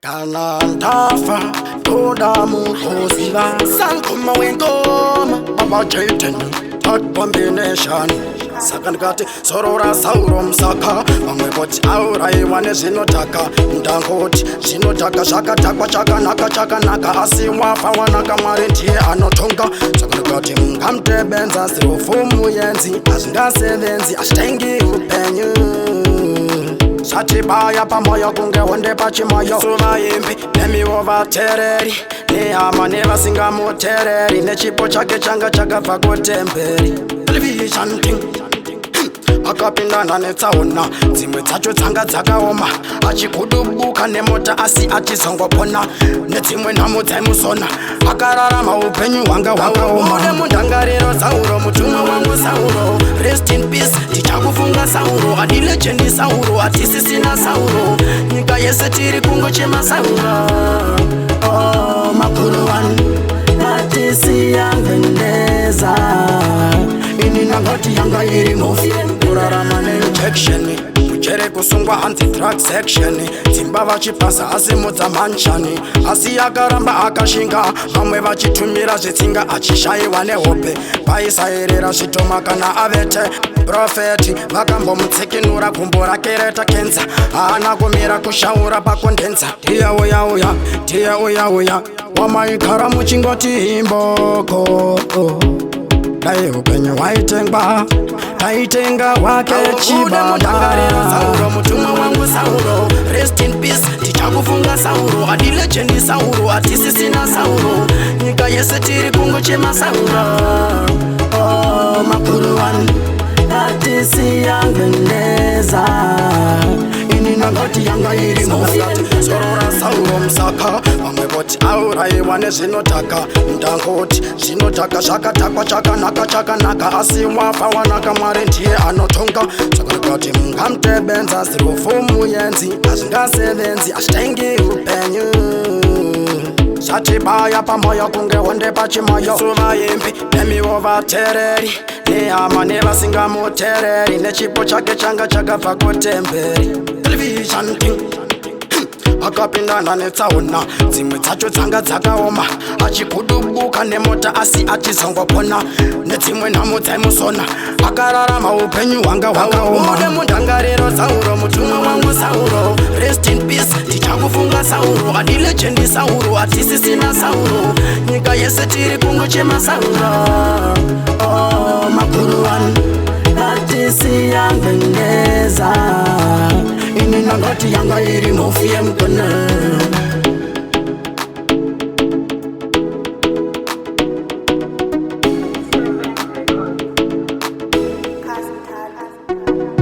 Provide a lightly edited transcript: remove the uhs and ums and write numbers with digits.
Kana ndafa toda mukuziva sangoma wengoma Baba Jaden Third combination. Saka ndikati zorora Sauro musaka, vamwe voti aurayiwa nezvinodhaka. Ndangoti zvinodhaka zvakadhakwa, chakanaka chakanaka, asi wafa wanaka, Mwari ndiye anotonga. Saka ndikati mungamutebenza zirufu muyenzi, hazvingasevenzi, hazvitengi upenyu. Zvatibaya pamoyo kunge honde pachimoyo. Suvaimbi nemiwo vateereri, nehama nevasingamuteereri, nechipo chake changa chakabva kutemberi. Television thing akapindana netsaona, dzimwe dzacho dzanga dzakaoma, achikudubuka nemota asi achizongopona, nedzimwe nhamo dzaimusona, akararama upenyu hwanga hwakaoma. Mundangariro Sauro, mutumwa wangu Sauro, rest in peace, tichakufunga Sauro. Adi legend Sauro, hatisisina Sauro, nyika yese tiri kungochema Sauro. Oh, makuru one atisiya ngwendeza, ini ndangoti yanga iri movie, kurarama neinjection, mujere kusungwa hanzi drug section, dzimba vachipasa asimudza mansion, asi akaramba akashinga, vamwe vachitumira zvitsinga, achishayiwa nehope, paisayerera zvitoma kana avete. Prophet vakambomutsikinura gumbo rake reta kenza, haana kumira kushaura pakondenza. Ndiye uya uya, ndiye uya uya wamaigara muchingoti imboko. Dai upenyu hwaitengwa, taitenga wake chibaba. Sauro mutumwa wangu Sauro, rest in peace, tichakufunga Sauro. Adi legend Sauro, hatisisina Sauro, nyika yese tiri kungochema Sauro. Oh, makuru one atisiya ngwendeza, ini ndangoti yanga iri movie. Zorora Sauro musaka, vamwe voti aurayiwa nezvinodhaka. Ndangoti zvinodhaka zvakadhakwa, chakanaka chakanaka, asi wafa wanaka, Mwari ndiye anotonga. Saka ndikati mungamutebenza zirufu muyenzi, hazvingasevenzi, hazvitengi upenyu. Zvatibaya pamoyo kunge honde pachimoyo. Suvaimbi nemiwo vateereri, nehama nevasingamuteereri, nechipo chake changa chakabva kutemberi. Television thing akapindana netsaona, dzimwe dzacho dzanga dzakaoma, achikudubuka nemota asi achizongopona, nedzimwe nhamo dzaimusona, akararama upenyu hwanga hwakaoma. Mundangariro Sauro mutumwa wangu Sauro, rest in peace, tichakufunga Sauro. Adi legend Sauro, hatisisina Sauro, nyika yese tiri kungochema Sauro. Oh, makuru one atisiya ngwendeza, ini ndangoti yanga iri movie yemugona. Cousin Todd.